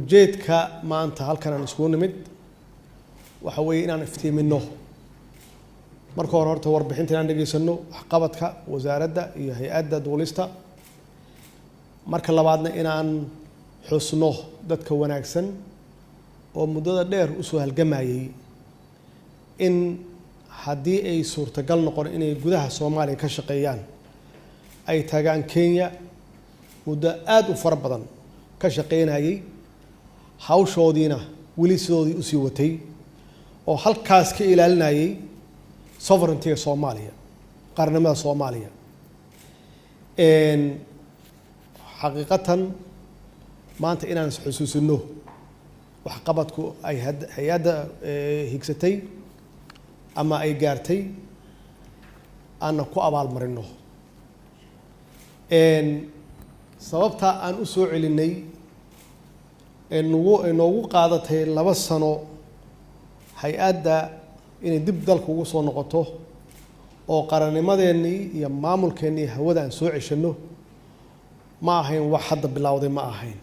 Ujeedka maanta halkan aan iskugu nimid waxa weeye inaan iftiimino marka hore horta warbixinta, inaan dhegeysano waxqabadka wasaaradda iyo hay-adda duulista. Marka labaadna, inaan xusno dadka wanaagsan oo muddada dheer usoo halgamayay in haddii ay suurtagal noqon inay gudaha Soomaaliya ka shaqeeyaan, ay tagaan Kenya, muddo aada u fara badan ka shaqeynayay, hawshoodiina weli sidoodii usii watay, oo halkaas ka ilaalinayay sovereignty-ga Soomaaliya, qaranimada Soomaaliya. Xaqiiqatan maanta inaan is xusuusino waxqabadku ay hay-adda higsatay ama ay gaartay, aanna ku abaalmarino. Sababta aan u soo celinay ee nagu ay noogu qaadatay 2 sano hay-adda inay dib dalka ugu soo noqoto oo qarannimadeennii iyo maamulkeennii hawada aan soo ceshanno, ma ahayn wax hadda bilowday, ma ahayn.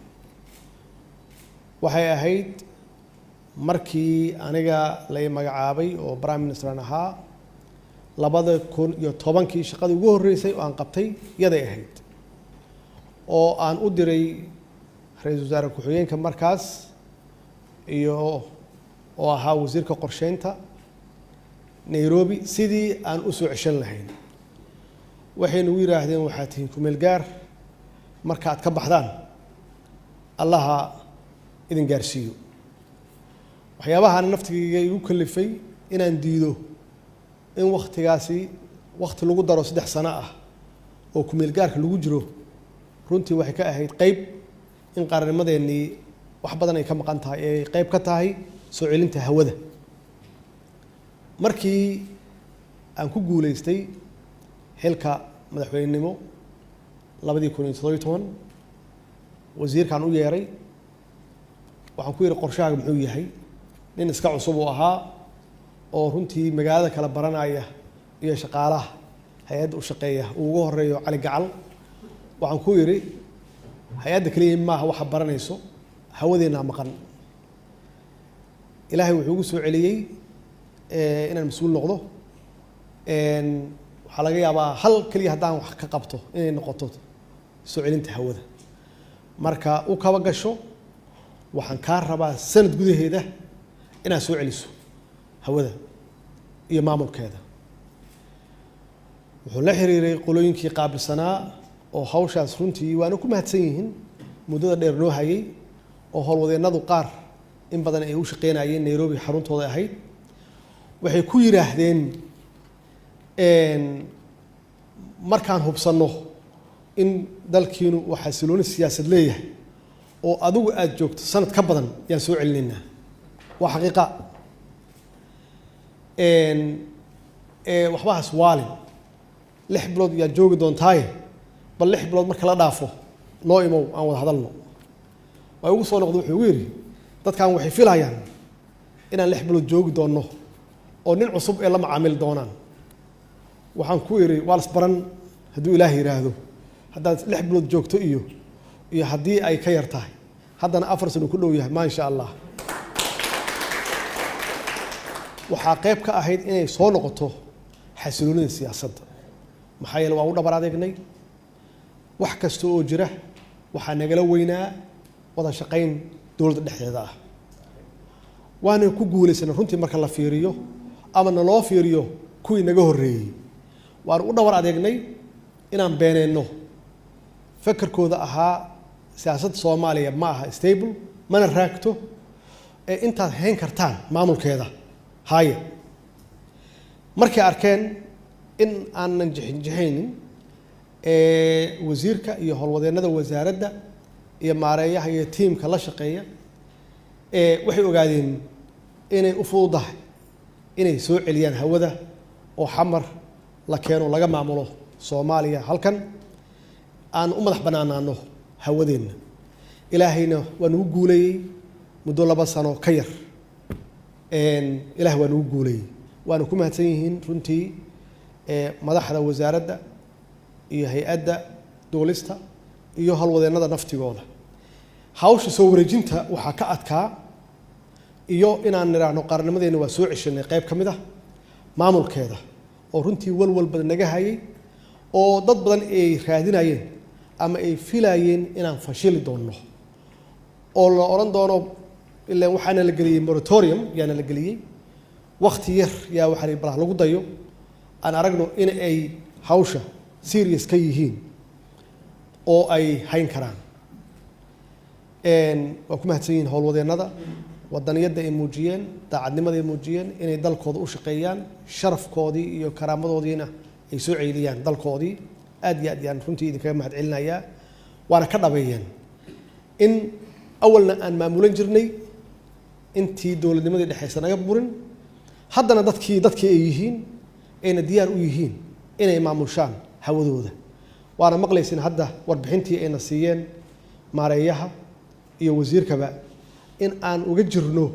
Waxay ahayd markii aniga lay magacaabay oo prime minister aan ahaa 2010-kii, shaqadii ugu horreysay oo aan qabtay yaday ahayd, oo aan u diray ra-iisul wasaare ku-xigeenka markaas iyo oo ahaa wasiirka qorsheynta Nairobi, sidii aan u soo ceshan lahayn. Waxay nagu yidhaahdeen, "Waxaad tihiin kumeel gaar, marka aad ka baxdaan Allaha idin gaarsiiyo." Waxyaabahaan naftigayga igu kalifay inaan diido in waktigaasi wakti lagu daro 3 sano ah oo kumeel gaarka lagu jiro, runtii waxay ka ahayd qeyb in qarannimadeennii wax badan ay ka maqan tahay, ee ay qeyb ka tahay soo celinta hawada. Markii aan ku guuleystay xilka madaxweynenimo 2017, wasiirkaan u yeeray, waxaan ku yidhi, "Qorshahaaga muxuu yahay?" Nin iska cusub uu ahaa oo runtii magaalada kala baranaya iyo shaqaalaha hay-adda u shaqeeya uu ugu horeeyo Cali Gacal. Waxaan ku yidhi, "Hay-adda keliya maaha waxa baranayso, hawadeennaa maqan." Ilaahay wuxuu ugu soo celiyey inaan mas-uul noqdo. Waxaa laga yaabaa hal keliya haddaan wax ka qabto inay noqoto soo celinta hawada. Marka u kaba gasho, waxaan kaa rabaa sanad gudaheeda inaad soo celiso hawada iyo maamulkeeda. Wuxuu la xiriiray qolooyinkii qaabilsanaa oo hawshaas runtii waana ku mahadsan yihiin muddada dheer noo hayay, oo howlwadeennadu qaar in badan ay u shaqeynayeen Nairobi xaruntooda ahayd. Waxay ku yidhaahdeen, "Markaan hubsanno in dalkiinu uu xasilooni siyaasad leeyahay oo adigu aada joogto sanad ka badan, yaan soo celinaynaa." Waa xaqiiqa. Waxba has waalin, 6 bilood yaad joogi doontaaye, bal 6 bilood marka la dhaafo noo imow, aan wada hadalno. Waa igu soo noqda, wuxuu igu yidhi, "Dadkan waxay filayaan inaan 6 bilood joogi doonno oo nin cusub ee la macaamili doonaan." Waxaan ku idhi, "Waa lasbaran hadduu Ilaah yidhaahdo, haddaad 6 bilood joogto iyo haddii ay ka yar tahay." Haddana 4 sano ku dhow yahay, maasha Allah. Waxaa qayb ka ahayd inay soo noqoto xasiloonida siyaasadda, maxaa yeele waan u dhabar adeegnay. Wax kasta oo jira waxaa nagala weynaa wada shaqayn dowladda dhexdeeda ah, waana ku guulaysanay runtii marka la fiiriyo ama naloo fiiriyo kuwii naga horreeyey. Waanu u dhabar adeegnay inaan beeneyno fekerkooda ahaa siyaasadda Soomaaliya ma aha stable, mana raagto, ee intaad hayn kartaan maamulkeeda haye. Markay arkeen in aanan jixinjixaynin wasiirka iyo howlwadeennada wasaaradda iyo maareeyaha iyo tiimka la shaqeeya, waxay ogaadeen inay u fududahay inay soo celiyaan hawada oo Xamar la keeno, laga maamulo Soomaaliya, halkan aan u madax bannaanaano hawadeenna. Ilaahayna waa nagu guuleeyey muddo 2 sano ka yar. Ilaah waa nagu guuleeyey, waana ku mahadsan yihiin runtii madaxda wasaaradda iyo hay-adda duulista iyo howlwadeennada naftigooda. Hawsha soo wareejinta waxaa ka adkaa iyo inaan nidhaahno qarannimadeena waa soo ceshanay qayb ka mid ah maamulkeeda, oo runtii walwal badan naga hayay, oo dad badan ay raadinayeen ama ay filayeen inaan fashili doonno oo la odhan doono, ilaan waxaana la geliyey moratorium, yaana la geliyey wakti yar, yaa waxaa la balaha lagu dayo, aan aragno in ay hawsha serious ka yihiin oo ay hayn karaan. Waa ku mahadsan yihiin howlwadeennada wadaniyadda ay muujiyeen, daacadnimada ay muujiyeen, inay dalkooda u shaqeeyaan, sharafkoodii iyo karaamadoodiina ay soo ceeliyaan dalkoodii. Aad iyo aad yaan runtii idinkaga mahad celinayaa, waana ka dhabeeyeen in awalna aan maamulan jirnay intii dowladnimadii dhexaysa naga burin, haddana dadkii ay yihiin, ayna diyaar u yihiin inay maamushaan hawadooda. Waana maqlaysin hadda warbixintii ayna siiyeen maareeyaha iyo wasiirkaba in aan uga jirno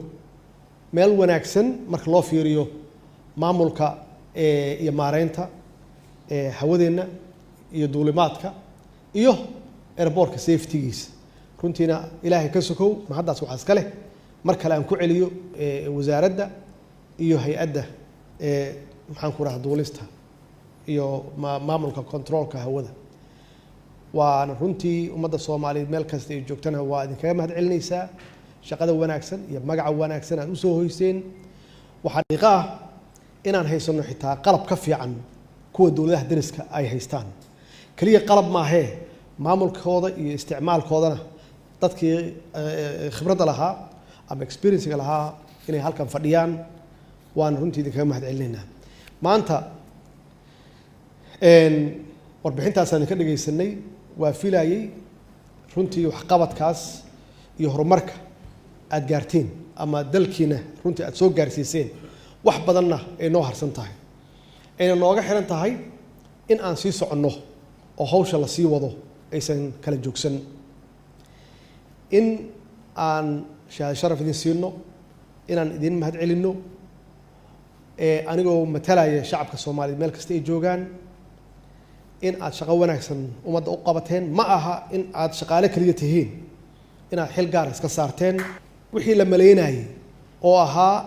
meel wanaagsan marka loo fiiriyo maamulka iyo maareynta hawadeenna iyo duulimaadka iyo airportka safetygiisa. Runtiina Ilaahay ka sokow, mahaddaas waxaa iska leh, mar kale aan ku celiyo, wasaaradda iyo hay-adda, maxaan ku raha, duulista iyo maamulka controlka hawada. Waana runtii ummadda Soomaaliyeed meel kasta ay joogtana waa idinkaga mahad celinaysaa shaqada wanaagsan iyo magaca wanaagsan aad usoo hoyseen. Waxaa xaqiiqo ah inaan haysano xitaa qalab ka fiican kuwa dowladaha dariska ay haystaan. Keliya qalab maahee, maamulkooda iyo isticmaalkoodana dadkii khibradda lahaa ama experiencega lahaa inay halkan fadhiyaan, waana runtii idinkaga mahad celinaynaa. Maanta warbixintaasaan idinka dhegaysanay. Waa filayey runtii waxqabadkaas iyo horumarka aada gaarteen ama dalkiina runtii aada soo gaarsiiseen, wax badanna ay noo harsan tahay, ayna nooga xiran tahay in aan sii soconno oo hawsha la sii wado, aysan kala joogsan. In aan shahaado sharaf idin siino, inaan idin mahad celinno, anigoo matalaya shacabka Soomaaliyeed meel kasta ay joogaan, in aad shaqo wanaagsan ummadda u qabateen. Ma aha in aad shaqaale keliya tihiin, inaad xil gaara iska saarteen wixii la malaynayay oo ahaa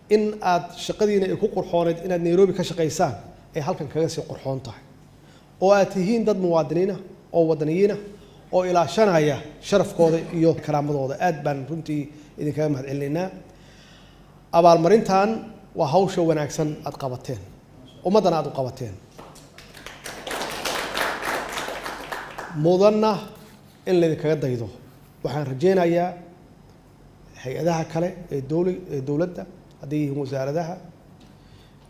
in aad shaqadiina ay ku qurxooneyd inaad Nairobi ka shaqaysaan, ay halkan kaga sii qurxoon tahay, oo aad tihiin dad muwaadiniina oo wadaniyiina oo ilaashanaya sharafkooda iyo karaamadooda. Aad baan runtii idinkaga mahad celinaynaa. Abaalmarintan waa hawsha wanaagsan aad qabateen, ummaddana aad u qabateen, mudanna in laydinkaga daydo. Waxaan rajeynayaa hay-adaha kale ee dowla ee dowladda, hadday yihiin wasaaradaha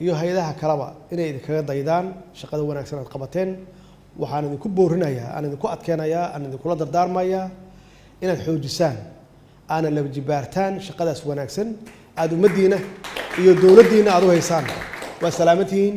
iyo hay-adaha kaleba, inay idinkaga daydaan shaqada wanaagsan aad qabateen. Waxaan idinku boorinayaa, aan idinku adkeenayaa, aan idinkula dardaarmayaa inaad xoojisaan, aana laba jibaartaan shaqadaas wanaagsan aada ummaddiina iyo dowladdiina aada u haysaan. Waa salaamantihiin.